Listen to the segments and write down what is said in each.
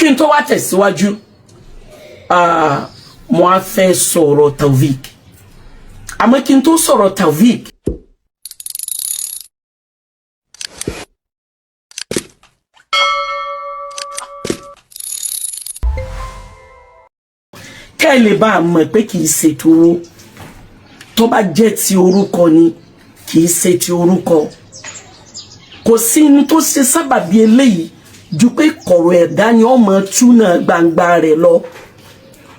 Kí n tó wá tẹ̀síwájú, mo á fẹ́ sọ̀rọ̀ Taofik. Àmọ́ kí n tó sọ̀rọ̀ Taofik, kẹ́ ẹ lè bá a mọ̀ pé kì í ṣe ti owó. Tó bá jẹ́ ti orúkọ ni, kì í ṣe ti orúkọ. Kò sí inú tó ṣe sábàbí eléyìí ju pé kọ̀rọ̀ ẹ̀dá ni ó máa túnà gbangba rẹ̀ lọ.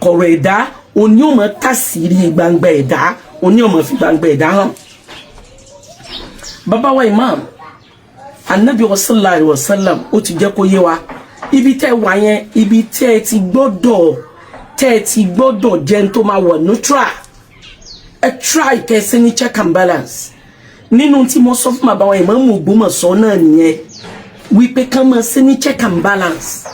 Kọ̀rọ̀ ẹ̀dá òní ó máa tàṣírí gbangba ẹ̀dá, òní ó máa fi gbangba ẹ̀dá hàn. Bàbá wa imam, Anabi sallallahu alaihi wasallam, ó ti jẹ́ kó yé wa ibi tẹ́ wà yẹn, ibi tẹ́ ti gbọ́dọ̀ jẹ́ tó máa wà neutral. Ẹ try kẹsí ní check and balance. Nínú tí mo sọ fún bàbá wa Ìmáàmù Ògbómọ̀ṣọ́ náà nìyẹn, wípé kán máa ṣe ní check and balance.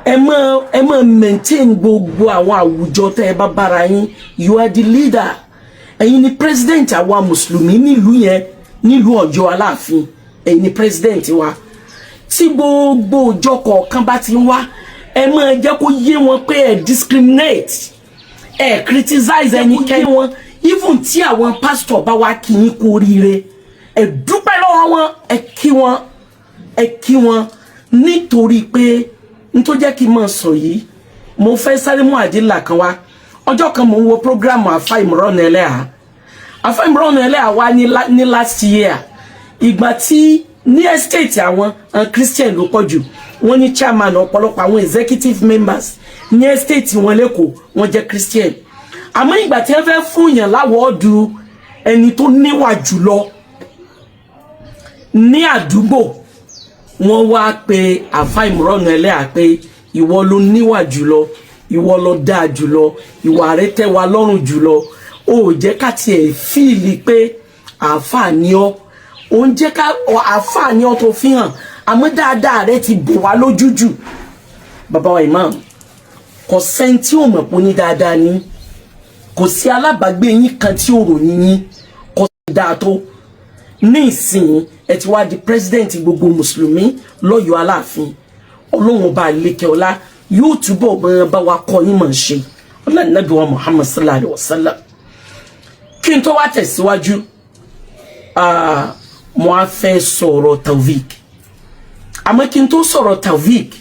Ẹ máa maintain gbogbo àwọn àwùjọ tẹ́ ẹ bá bára yín. You are the leader. Ẹ̀yin ni president àwa mùsùlùmí nílùú yẹn, nílùú Ọ̀yọ́ Aláàfin. Ẹ̀yin ni president wa. Tí gbogbo ọjọ́ kọ̀ọ̀kan bá ti ń wá, ẹ máa jẹ́ kó yé wọn pé ẹ discriminate, ẹ criticize ẹnikẹ́ni wọn. Even tí àwọn pastor bá wá kí yín kú oríire, ẹ dúpẹ́ lọ́wọ́ wọn, ẹ kí wọn, ẹ kí wọn. Nítorí pé n tó jẹ́ kí n máa sọ yìí, mo fẹ́ sáré mú àdìlà kan wá. Ọjọ́ kan, mò ń wo program Àfa Ìmọ̀ràn Ẹlẹ́hà. Àfa Ìmọ̀ràn Ẹlẹ́hà wá ní last year, ìgbà tí ní estate àwọn Christian ló pọ̀ jù. Wọ́n ní chairman, ọ̀pọ̀lọpọ̀ àwọn executive members ní estate wọn lẹ́kọ̀ọ́, wọ́n jẹ́ Christian. Àmọ́ ìgbà tí wọ́n fẹ́ fún yàn l'award ẹni tó níwà jùlọ ní àdúgbò, wọ́n wá pé Àfa Ìmọ̀ràn Ẹlẹ́hà pé ìwọ ló níwà jùlọ, ìwọ ló dáa jùlọ, ìwà rẹ tẹ́ wa lọ́rùn jùlọ. Ó jẹ́ ká tiẹ̀ feel pé àáfàá ni ọ́. Ó ń jẹ́ ká àáfàá ni ọ́ tó fi hàn, àmọ́ dáadáa rẹ ti bò wá lójú jù. Bàbá wa imam, kò sẹ́ni tí ò mọ̀ pé ó ní dáadáa ní. Kò sí alábàágbé yín kan tí ò ròyìn yín kò sí dáa tó. Ní ìsìn, ẹ ti wá di president gbogbo mùsùlùmí lọ́yọ̀ọ́ Aláàfin. Ọlọ́run Ọba àlékè ọlá yóò túbọ̀ bá wa kọ́ yín mọ̀ ṣe. Ọlọ́run wa Muhammad sallallahu alayhi wa sallam. Kí n tó wá tẹ̀síwájú, mo á fẹ́ sọ̀rọ̀ Taofik. Àmọ́ kí n tó sọ̀rọ̀ Taofik,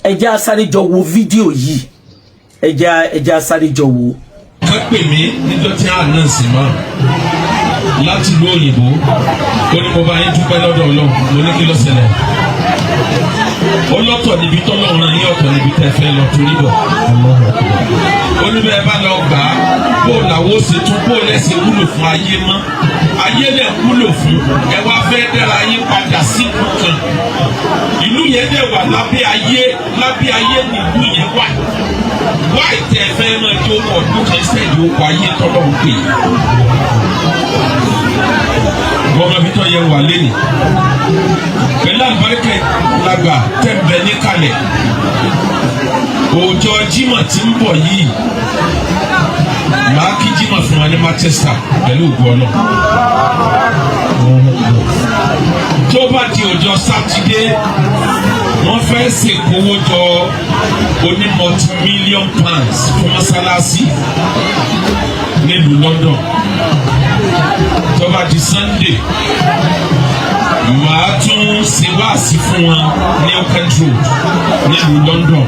ẹ jẹ́ a sáré jọ wo fídíò yìí. Ẹ jẹ́ a sáré jọ wo. Ká pè mí níjọ́ tí a náà sì mọ́ láti ìlú òyìnbó. Ó ní mo bá yín dúpẹ́ lọ́dọ̀ Ọlọ́run. Mo ní kí ló ṣẹlẹ̀? Ó lọ́tọ̀ níbi tọ́lọ́run rán yín, ọ̀tọ̀ níbi tẹ́ fẹ́ lọ torí bọ̀. Ó ní bẹ́ẹ̀ bá lọ gbà á, bó làwọn ó ṣe tún bó lẹ́sẹ̀ wúlò fún ayé mọ́. Ayé lẹ̀ wúlò fún ẹ, wá fẹ́ dára yín padà sí ìlú kan. Ìlú yẹn dẹ̀ wà lábẹ́ ayé. Lábẹ́ ayé ni ìlú yẹn wà. Wá ìtẹ̀ fẹ́ máa jó ọdún kan sẹ́yìn ó kọ ayé tọ́lọ́run pè é. Gbọ́dọ̀ bí tọ́ yẹ wà lẹ́nu pẹ̀lú àlùbáríkà lágbà tẹ̀ ń bẹ níkàlẹ̀. Ọjọ́ Jímọ̀ tí ń bọ̀ yìí, màá kí Jímọ̀ fún wa ní Manchester pẹ̀lú ògùn Ọlọ́run. Tó bá di ọjọ́ Sátidé, wọ́n fẹ́ ṣèkówó jọ oní multi-million pounds fún mọ́sálásí nílùú London. Tó bá di Sunday, màá tún ṣe wáàsí fún wọn ní Oakend Road nílùú London.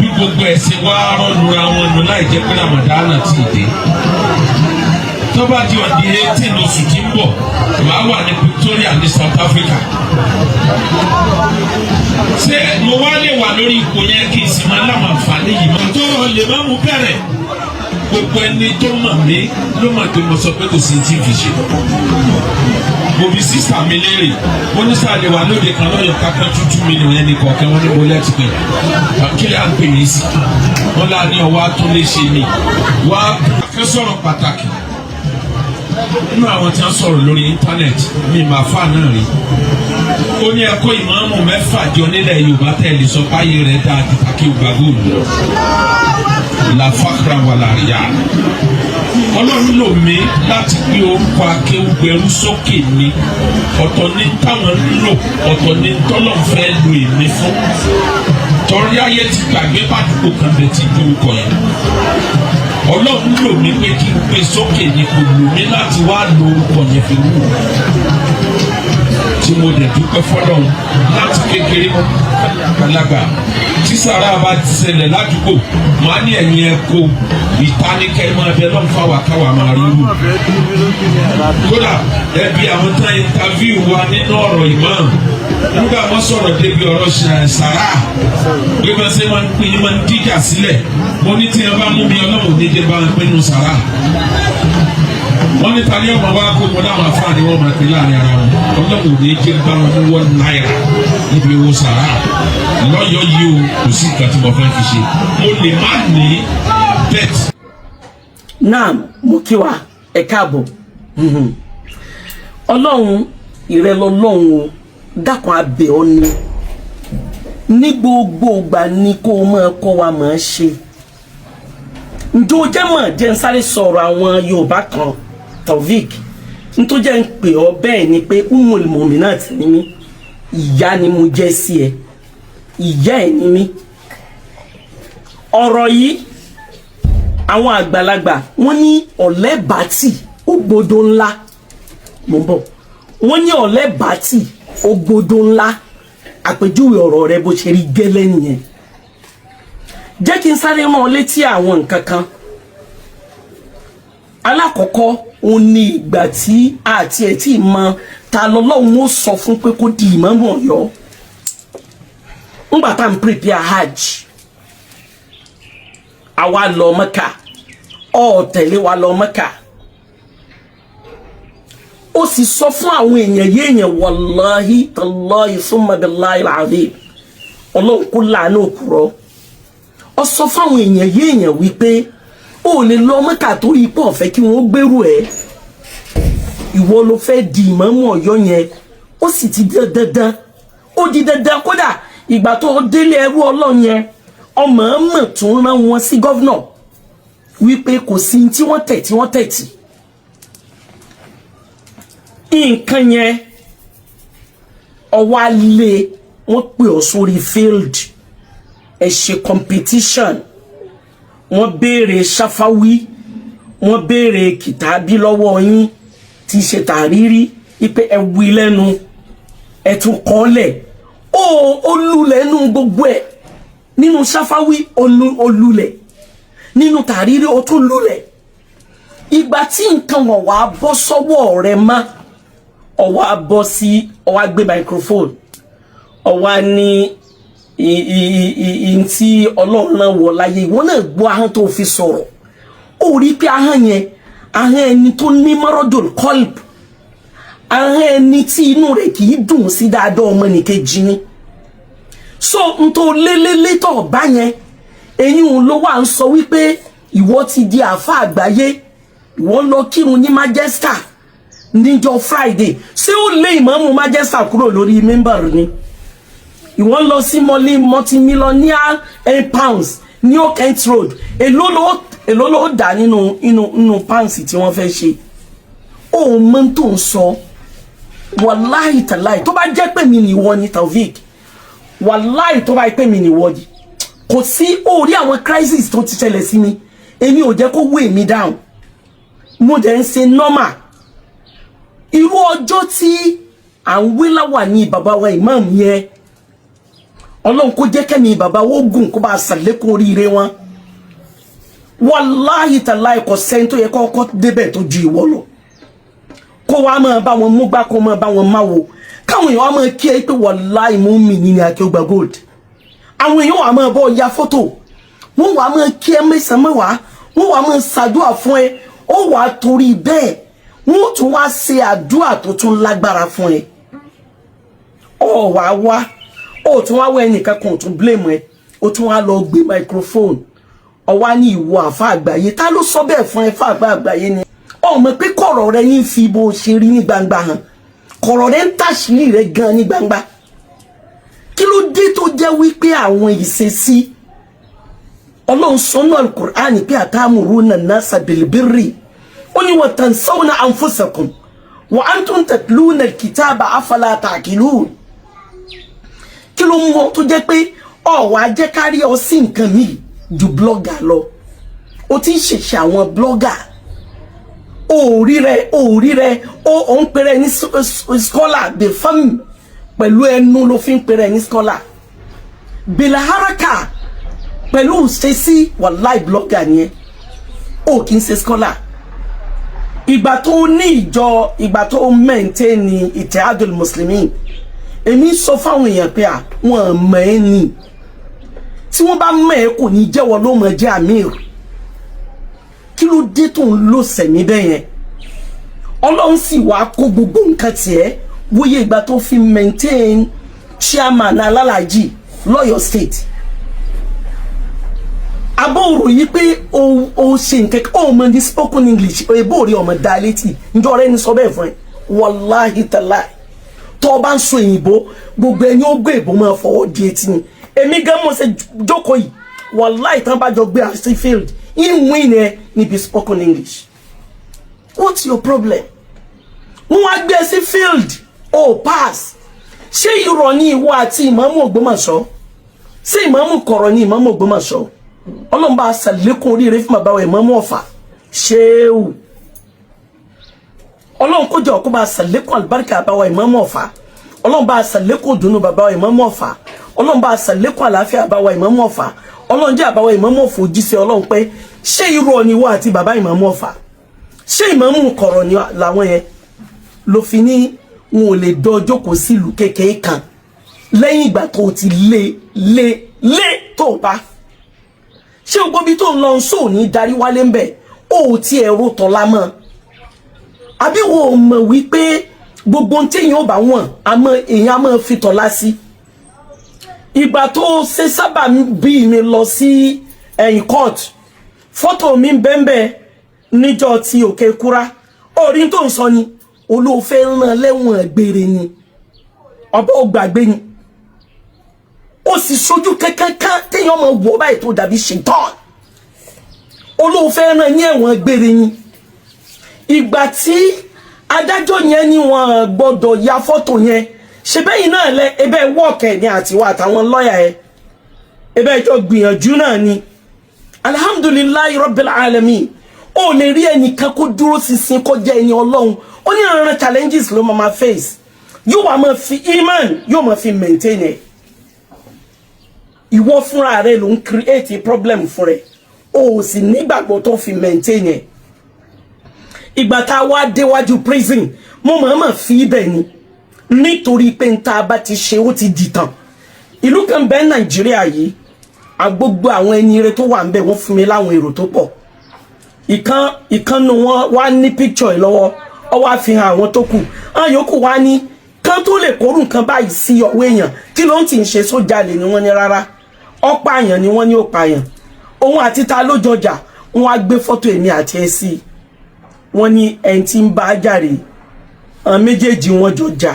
Bí gbogbo ẹ̀ ṣe wá rọ́lura wọn nù láì jẹ́ pé Ramadana ti dé. Tó bá di on the 18 oṣù tí ń bọ̀, màá wà ní Pretoria ní South Africa. Ṣé mo wá lè wà lórí ipò yẹn kí n sì máa láwọn àǹfààní yìí máa tó lè má mú bẹ̀rẹ̀? Gbogbo ẹni tó mọ̀ mí ló mọ̀ pé mo sọ pé kò sí tí n fi ṣe. Mo bi sister mi léèrè, wọ́n ní sáà lè wà lóde kan lọ́yọ̀ kápẹ́ 2 million ẹnì kọ̀ọ̀kan. Wọ́n ní mo lẹ́tì pé kí lè à ń pè mí sí. Wọ́n lá ní ọwọ́ àtúnlé ṣe ni wá. Fẹ́ sọ̀rọ̀ pàtàkì nínú àwọn tí wọ́n sọ̀rọ̀ lórí íńtánẹ́ẹ̀tì mi, máa fà náà rí. Ó ní ẹ̀kọ́ ìmáàmù mẹ́fà jọ nílẹ̀ Yorùbá tẹ̀lé sọ páyé rẹ̀ dáa ju kàkí ògbà góòlù lọ. La fakra wala riya. Ọlọ́run lò mí láti gbé orúkọ Akéwùgbẹ̀rú sókè ni. Ọ̀tọ̀ ní táwọn ń lò, ọ̀tọ̀ ní tọ́lọ̀ fẹ́ lo èmi fún. Torí ayé ti gbàgbé pàdúgbò kan bẹ̀ ti dúró yẹn. Ọlọ́run lò mí pé kí n gbé sókè ni, kò lò mí láti wá lo orúkọ yẹn fi wù, tí mo dẹ̀ dúpẹ́ fọlọ́run. Láti kékeré àgbàlagbà, tí sàrà bá ti ṣẹlẹ̀ ládùúgbò, màá ní ẹ̀yìn ẹ̀ kó ìtaníkẹ́ máa bẹ lọ́n fáwa káwa máa rí wù. Kódà ẹbí àwọn tán interview wa nínú ọ̀rọ̀ ìmáàmù, nígbà wọ́n sọ̀rọ̀ débi ọ̀rọ̀ sàrà, bí wọ́n ṣe máa ń pín ní máa ń díjà sílẹ̀, mo ní tí wọ́n bá mú mi, Ọlọ́run ní jẹ́ bá ń pinnu sàrà. Wọ́n ní tani ọmọ wa kó mo láwọn afáàní, wọ́n máa pín láàrin ara wọn. Ọlọ́run ní jẹ́ bá wọn mú ₦1 níbi owó sàrà lọ́yọ̀ọ́ yìí o. Kò sí nǹkan tí mo fẹ́ fi ṣe, mo lè má ní bẹ́ẹ̀. Naam, mo kí wa, ẹ káàbọ̀. Ọlọ́run ìrẹ lọ́lọ́run o, dákun, abẹ ọ ni. Ní gbogbo ìgbà ni kó o máa kọ́ wa máa ṣe. Ǹjọ́ jẹ́ mọ̀ jẹ́ ń sáré sọ̀rọ̀ àwọn Yorùbá kan. Taofik, n tó jẹ́ ń pè ọ́ bẹ́ẹ̀ ni pé umul mu'minat ni mí, ìyá ni mo jẹ́ sí ẹ, ìyá ẹ̀ ni mí. Ọ̀rọ̀ yìí, àwọn àgbàlagbà wọ́n ní ọ̀lẹ́bàtì ó gbodò ńlá. Mo ń bọ̀. Wọ́n ní ọ̀lẹ́bàtì ó gbodò ńlá. Àpèjúwe ọ̀rọ̀ rẹ bó ṣe rí gẹ́lẹ́ nìyẹn. Jẹ́ kí n sáré rán ọ létí àwọn nǹkan kan. Alákọ̀ọ́kọ́, òun ni ìgbà tí àti ẹ̀ tí mọ ta lọ́lọ́run ó sọ fún pé kó di ìmáàmù Ọ̀yọ́. Ńgbà tá à ń prepare hajj, àwa lọ Mẹ́kà, ó tẹ̀lé wa lọ Mẹ́kà, ó sì sọ fún àwọn èèyàn yéèyàn, wàláhí tàláhí summa billahi alazim, Ọlọ́run kó láàánú òkúrọ́, ó sọ fún àwọn èèyàn yéèyàn wípé ó lè lọ Mẹ́kà torí ipò ọ̀fẹ́ kí wọ́n gbèrú ẹ̀. Ìwọ ló fẹ́ di ìmáàmù Ọ̀yọ́ yẹn, ó sì ti di dandan, ó di dandan. Kódà ìgbà tó délé ẹrú Ọlọ́run yẹn, ọmọ mọ̀ tún rán wọn sí governor wípé kò sí tí wọ́n tẹ̀ tí wọ́n tẹ̀ tì nǹkan yẹn. Ọwọ́ alẹ́ wọ́n pè ọ́ sórí field, ẹ ṣe competition, wọ́n béèrè ṣáfáwí, wọ́n béèrè kìtàbí lọ́wọ́ yín tí ṣe tàrírí ipe ẹ wí lẹ́nu, ẹ tún kọ́lẹ̀, ó lulẹ̀ nínú gbogbo ẹ̀. Nínú ṣáfáwí ó lulẹ̀, nínú tàrírí ó tún lulẹ̀. Ìgbà tí nǹkan wọ̀n wá bọ́ sọ́wọ́ rẹ mọ́, ó wá bọ́ sí, ó wá gbé microphone, ó wá ní ìyìn tí Ọlọ́run náà wọ̀ láyé. Ìwọ náà gbọ́ ahọ́n tó fi sọ̀rọ̀, ó rí pé ahọ́n yẹn, ahọ́n ẹni tó ní maradul qalb, ahọ́n ẹni tí inú rẹ̀ kì í dùn sí dáadáa ọmọnìkejì ni. So n tó lélélé tó bá yẹn, eyín ló wà ń sọ wípé ìwọ ti di àáfà àgbáyé. Ìwọ lọ kírun ní Majesta níjọ́ Friday, ṣé ó lé ìmáàmù Majesta kúrò lórí mímbàrú ni? Ìwọ lọ sí multi-millionaire pounds ní Kent Road, èló ló dà nínú inú inú pounds tí wọ́n fẹ́ ṣe? Ó mọ tó ń sọ. Wàláhì tàláì, tó bá jẹ́ pé mi nìwọ ni Taofik, wàláhì, tó bá jẹ́ pé mi nìwọ ni, kò sí orí àwọn crisis tó ti ṣẹlẹ̀ sí mi, èmi ò jẹ́ kó weigh mi down. Mo dẹ̀ ń ṣe normal. Irú ọjọ́ tí à ń wé láwà ní bàbá wa imam yẹn, Ọlọ́run kó jẹ́ kẹ́mi bàbá wo gùn, kó bá ṣàlékún oríire wọn. Wàláhì tàláì, kò sẹ́ni tó yẹ kọ́kọ́ débẹ̀ tó ju ìwọ lọ, kó wàá máa bá wọn mú gbá, kó máa bá wọn máwo, káwọn èèyàn wá máa kí ẹ pé wàláhì mú mi ní Akéwùgbà Gold. Àwọn èèyàn wàá máa bọ́ ya fọ́tò, wọ́n wàá máa kí ẹ mẹ́sàn-án mẹ́wàá, wọ́n wàá máa ṣàdúrà fún ẹ. Ó wàá torí bẹ́ẹ̀, wọ́n tún wá ṣe àdúrà tó tún lágbára fún ẹ. Ọ wàá wá, ó tún wá wọ ẹnìkan kan, ò tún blame ẹ, ó tún wá lọ gbé microphone, ó wá ní ìwọ àfa àgbáyé. Ta ló sọ bẹ́ẹ̀ fún ẹ? Fún àgbà àgbáyé ni ó mọ̀ pé kọ̀rọ̀ rẹ yín fi bó ṣe rí ní gbangba hàn, kọ̀rọ̀ rẹ ń tàṣírí rẹ gan ní gbangba. Kí ló dé tó jẹ́ wípé àwọn ìṣesí Ọlọ́run sọ́nà Alukur'ani pé atamuruna nasa bilbirri Ó ní wa tansawna anfusakum wa antum tatluna alkitaba afala ta'qilun. Kí ló mú ọ tó jẹ́ pé ọ̀wá jẹ́ kárí ọ sí nǹkan míì ju blogger lọ? O ti ń ṣèṣe àwọn blogger, òórí rẹ, òórí rẹ, ó ń pèrè ní scholar the fam. Pẹ̀lú ẹnu ló fi ń pèrè ní scholar, bilharaka pẹ̀lú ṣe wàláì blogger ni ẹ, ó kì í ṣe scholar. Ìgbà tó ní ìjọ, ìgbà tó maintain Ittihadul Muslimin, èmi sọ fáwọn èèyàn pé à wọ́n mọ̀ ẹ́ ni. Tí wọ́n bá mọ̀ ẹ́, kò ní jẹ́wọ́ ló mọ̀ jẹ́ amir. Kí ló dé tó ń lò sẹ̀mí bẹ́ẹ̀ yẹn? Ọlọ́run sì wá kó gbogbo nǹkan tiẹ̀ wóye. Ìgbà tó fi maintain chairman alálàájì lọ́yọ̀ State, abọ́ òrò yìí pé o ṣe nǹkan, o mọ̀ ní spoken English, èbó rí ọmọ dá létí. Njọ́ ọ̀rẹ́ ní sọ bẹ́ẹ̀ fún ẹ? Wàláhì tàláì, tó o bá ń sọ òyìnbó, gbogbo ẹni ó gbé èbó máa fọwọ́ di etí ni. Èmi gan mo ṣe jókòó yìí, wàláhì, tán bá jọ gbé àṣì field in win ẹ níbi spoken English. What's your problem? Wọ́n wá gbé ẹ sí field, o pass. Ṣé irọ́ ní ìwọ àti ìmáàmù Ògbómọ̀ṣọ́? Ṣé ìmáàmù kọ̀rọ̀ ní ìmáàmù Ògbómọ̀ṣọ́? Ọlọ́run bá ṣàlékún oríire fún bàbá wa ìmáàmù Ọ̀fà ṣéwù. Ọlọ́run kó jọ kó bá ṣàlékún àlùbáríkà bàbá wa ìmáàmù Ọ̀fà. Ọlọ́run bá ṣàlékún ìdùnnú bàbá wa ìmáàmù Ọ̀fà. Ọlọ́run bá ṣàlékún àlàáfíà bàbá wa ìmáàmù Ọ̀fà. Ọlọ́run jẹ́ bàbá wa ìmáàmù Ọ̀fà òjíṣẹ́ Ọlọ́run pé. Ṣé irọ́ ni wọ́n àti bàbá ìmáàmù Ọ̀fà? Ṣé ìmáàmù kọ̀rọ̀ ni làwọn yẹn ló fi ní wọn ò lè dọ́ jókòó sílùú kékeré kan lẹ́yìn ìgbà tó ti lé lé lé tó bá ṣé gbogbo ibi tó ń lọ sóò ní darí wálé ń bẹ̀? Ó ti ẹ̀rọ tọ́lá mọ́, àbí wo ò mọ̀ wípé gbogbo ohun téèyàn ò bá wọ̀n àmọ́ èèyàn á máa fi tọ́lá sí? Ìgbà tó ṣe sábà bí mi lọ sí ẹ̀yìn court, fọ́tò mi ń bẹ́ńbẹ́ níjọ́ ti òkè kúrá. Orí tó ń sọ ni olóòfẹ́ rán lẹ́wọ̀n gbére ni, ọba ò gbàgbé ni. Ó sì sojú kankankan téèyàn máa wọ̀ báyìí tó dàbí ṣètọ́n. Olóòfẹ́ rán ní ẹ̀wọ̀n gbére ni. Ìgbà tí adájọ́ yẹn ni wọ́n gbọ́dọ̀ ya fọ́tò yẹn, ṣe bẹ́yìn náà lẹ ebe wọ́ọ̀kẹ́ ni àtiwọ́ àtàwọn lọ́ọ̀yà ẹ̀ ebe ìjọ gbìyànjú náà ni. Alhamdulillahi rabbil alamin. Ó lè rí ẹnìkan kó dúró ṣinṣin, kó jẹ́ ẹni Ọlọ́run, ó ní ìran challenges ló máa face, yóò wá máa fi iman, yóò máa fi maintain ẹ̀. Ìwọ fúnra rẹ ló ń create problem fún rẹ, o ò sì nígbàgbọ́ tó fi maintain ẹ̀. Ìgbà tá a wá déwájú prison, mo mọ̀ọ́mọ̀ fi ibẹ̀ ni nítorí pé n tá a bá ti ṣe, ó ti dìtàn. Ìlú kan bẹ́ẹ̀, Nàìjíríà yìí, agbogbo àwọn ẹni ire tó wà ń bẹ̀, wọ́n fún mi láwọn èrò tó pọ̀. Ìkan ìkànnù wọn wá ní picture yìí lọ́wọ́, ọ wá fi hàn àwọn tó kù. Àwọn yòókù wá ní kán tó lè kórù nǹkan báyìí sí ọwọ́ èèyàn, kí ló ń tì ń ṣe? Sójà lè ní wọ́n ní rárá, ọ̀pààyàn ni wọ́n ní ó pààyàn. Òun àti ta ló jọjà? Wọ́n á gbé fọ́tò èmi àti ẹ sí, wọ́n ní ẹni tí ń bá jàre. Àwọn méjèèjì wọn jọ jà,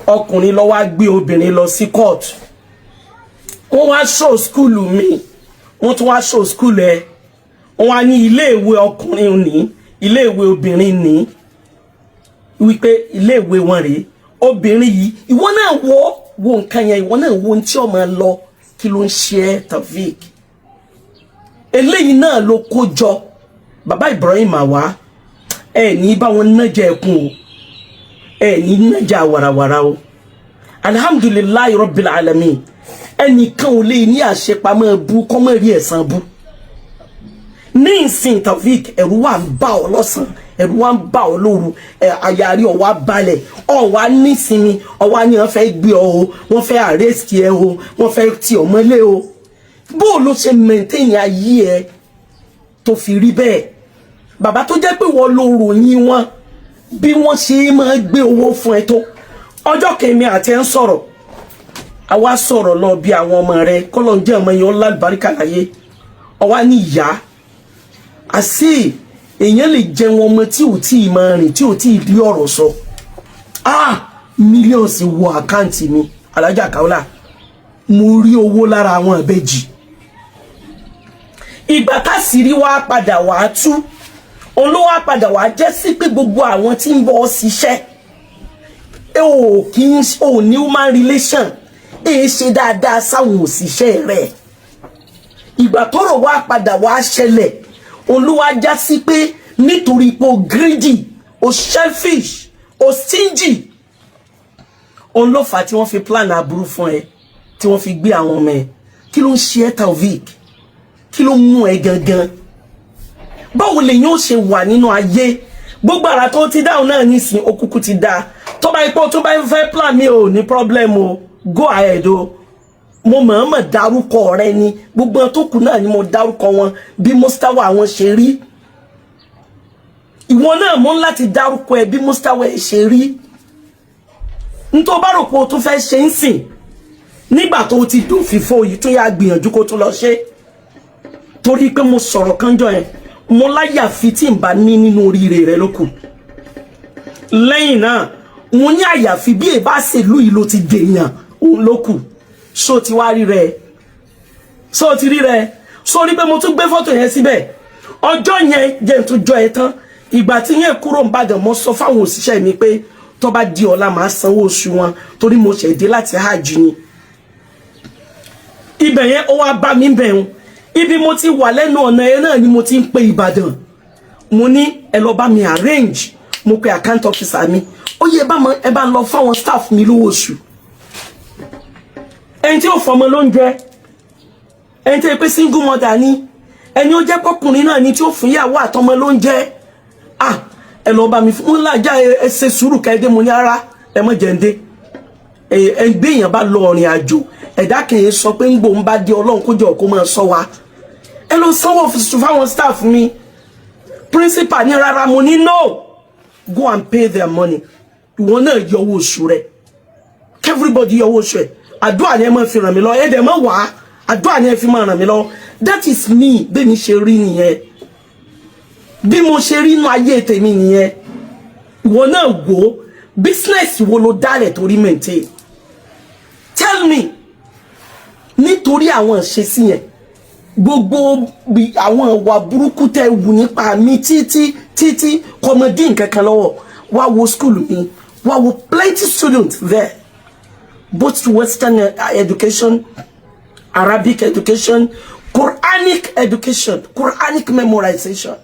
ọkùnrin ló wá gbé obìnrin lọ sí court. Wọ́n wá show school mi, wọ́n tún wá show school ẹ. Wọ́n wá ní iléèwé ọkùnrin ní, iléèwé obìnrin ní, wípé iléèwé wọn rèé. Obìnrin yìí, ìwọ náà wo wo nǹkan yẹn, ìwọ náà wo ohun tí ọmọ lọ. Kí ló ń ṣe ẹ́, Taofeek? Eléyìí náà ló kó jọ bàbá Ibrahim. Àwa ẹ ní bá wọn nájà ẹkún o, ẹ ní nájà wàràwàrà o. Alhamdulillahi rabbil alamin. Ẹnìkan ò lè ní àṣepamọ́ bú kọ́mọ́ rí ẹ̀san bú ní ìsìn. Taofeek, ẹ̀rù wà ń bà ọ́ lọ́sàn, ẹ̀rù wà ń bà ọ́ lóru, àyàrí ọ̀ wá balẹ̀, ọ̀ wá nísinmi, ọ̀ wá ní wọ́n fẹ́ gbé ọ o, wọ́n fẹ́ arrest ẹ o, wọ́n fẹ́ tì ọ́ mọ́lé o. Bó o ló ṣe maintain ayé ẹ tó fi rí bẹ́ẹ̀? Bàbá tó jẹ́ pé wọ́n ló ròyìn wọn bí wọ́n ṣe máa gbé owó fún ẹ tó, ọjọ́ kẹmi àti ẹ ń sọ̀rọ̀, àwa sọ̀rọ̀ lọ bí àwọn ọmọ rẹ kọ́lọ̀ ń jẹ́ ọmọ yẹn ó lálùbáríkà láyé. Ọwá ní ìyá àṣì èèyàn lè jẹun ọmọ tí ò tí ì máa rìn, tí ò tí ì rí ọ̀rọ̀ sọ. Ah, millions wọ account mi. Alájà Kaola, mo rí owó lára àwọn ìbejì. Ìgbà tásìrí wá padà wá tú, Òun ló wá padà wá jẹ́ sí pé gbogbo àwọn tí ń bọ́ ṣiṣẹ́, ẹ ò kí ń ò ní human relation, ẹ ṣe dáadáa sáwọn òṣìṣẹ́ rẹ̀. Ìgbà tọ́rọ̀ wá padà wá ṣẹlẹ̀, òun ló wá já sí pé nítorí pé o greedy, o selfish, o stingy, òun ló fà á tí wọ́n fi plan aburú fún ẹ, tí wọ́n fi gbé àwọn ọmọ ẹ. Kí ló ń ṣe ẹ́, Taofik? Kí ló mú ẹ gangan? Báwo lèyàn ó ṣe wà nínú ayé? Gbogbo àrà tó ti dáhùn náà nísìn, òkùnkùn ti dáa. Tó bá ipò tó bá fẹ́ plan mi, ò ní problem o, go ahead o. Mo mọ̀ọ́mọ̀ dárúkọ rẹ ni. Gbogbo tó kù náà ni mo dárúkọ wọn bí mustawa àwọn ṣe rí. Ìwọ náà mo ń láti dárúkọ ẹ bí mustawa ẹ ṣe rí. N tó bá rò pé o tún fẹ́ ṣe ń sìn nígbà tó ti dùn fìfo yìí, tó yá, gbìyànjú kó tún lọ ṣe, torí pé mo sọ̀rọ̀ kánjọ yẹn, mo láyà fi tí n bá ní nínú oríire rẹ lókù. Lẹ́yìn náà, mo ní àyàfi bí èbá ṣèlú yìí ló ti dèèyàn òun lókù. Ṣó ti wá rí rẹ? Ṣó ti rí rẹ? Ṣó rí pé mo tún gbé fọ́tò yẹn síbẹ̀ ọjọ́ yẹn? Jẹ́ n tún jọ ẹ tán. Ìgbà tí yẹn kúrò ń bàdàn, mo sọ fáwọn òṣìṣẹ́ mi pé tó bá di ọ̀la, màá sanwó oṣù wọn, torí mo ṣẹ̀ dé láti hajj ni. Ibẹ̀ yẹn, ó wá bá mi bẹ̀ ń ibi mo ti wà lẹ́nu ọ̀nà yẹn náà ni mo ti ń pe Ìbàdàn. Mo ní ẹ lọ bá mi arrange. Mo pe account officer mi, ó yẹ ẹ bá lọ fáwọn staff mi lówó oṣù. Ẹni tí ó fọmọ ló ń jẹ, ẹni tí ó pé single mother ni, ẹni ó jẹ́ pọ́kùnrin náà ni tí ó fún ìyàwó àtọmọ ló ń jẹ. Ah, ẹ lọ bá mi fún wọn lájà. Ẹ ṣe sùúrù kẹ́ẹ́dé. Mo ní ara ẹ mọ̀ jẹ́ ń dé. Ẹ gbé èèyàn bá lọ ọ̀rìn àjò, ẹ̀dá kìí sọ pé ń gbòun bá dé. Ọlọ́run kójọ kó máa sọ wa. Ẹ lọ sanwó oṣù fáwọn staff mi. Principal ní rárá. Mo ní no, go and pay their money. Ìwọ náà yọ owó oṣù rẹ, everybody yọ owó oṣù ẹ. Àdúrà ni ẹ máa fi ràn mí lọ. Ẹ dẹ̀ máa wà á, àdúrà ni ẹ fi máa ràn mí lọ. That is me. Bẹ́ẹ̀ mi ṣe rí nìyẹn, bí mo ṣe rí inú ayé tèmi nìyẹn. Ìwọ náà wò ó, business wo ló dálẹ̀ torí maintain? Tell me. Nítorí àwọn ìṣesí yẹn, gbogbo àwọn ìwà burúkú tẹ wù nípa mi títí títí, kọmọdé nǹkan kan lọ́wọ́. Wá wo school mi, wá wo plenty students there, both Western education, Arabic education, Quranic education, Quranic memorization.